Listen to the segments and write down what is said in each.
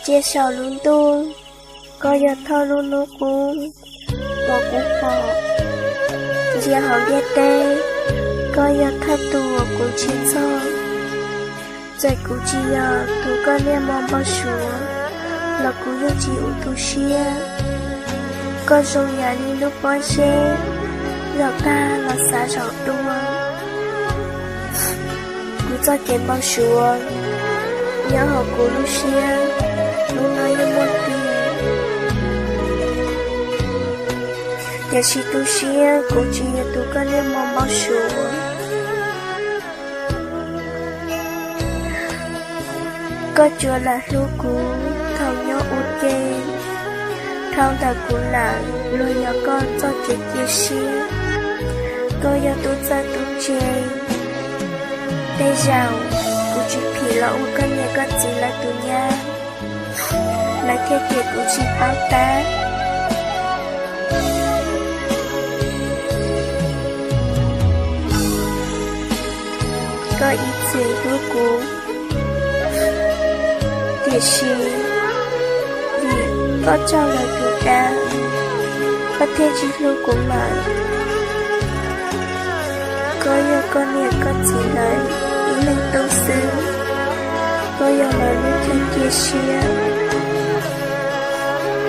Ntsia saum lub ntuj, koj yog thawj lub hnub qub uas kuv pom. Ntsia hauv ntiaj teb, koj yog thawj tus uas kuv ntsib txog. Txawm kuv tsis yog tus koj niaj hmo npau suav los kuv yeej tsis ua tu siab. Koj zoo yam li lub pob zeb, zaum tag los xav zaum dua. Kuv txoj kev npau suav nyob hauv kuv lub siab, hnub no yeej muaj tiag. Tiam sis tu siab, kuv tsis yog tus koj niaj hmo npau suav. Koj tsuas lam hlub kuv thaum nyob ua ke, dhau ntawm kuv lawm luag yog koj txoj kev cia siab. Koj yog tub txawj tub ntse, tej zaum kuv tsis phim los ua koj niam koj txiv lawv tus nyab, lawv thiaj cem kuv tsis paub tab. Koj ib txwm hlub kuv, tiam sis vim koj tsaug lawv tus dab, koj thiaj tsis hlub kuv lawm. Koj yog koj niam koj txiv lawv ib leeg tub xwb, koj yog lawv lub chaw cia siab.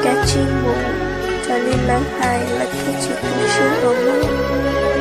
Kav tsij mus, raws li lawv hais lawv thiaj tsis tu siab hauv lub.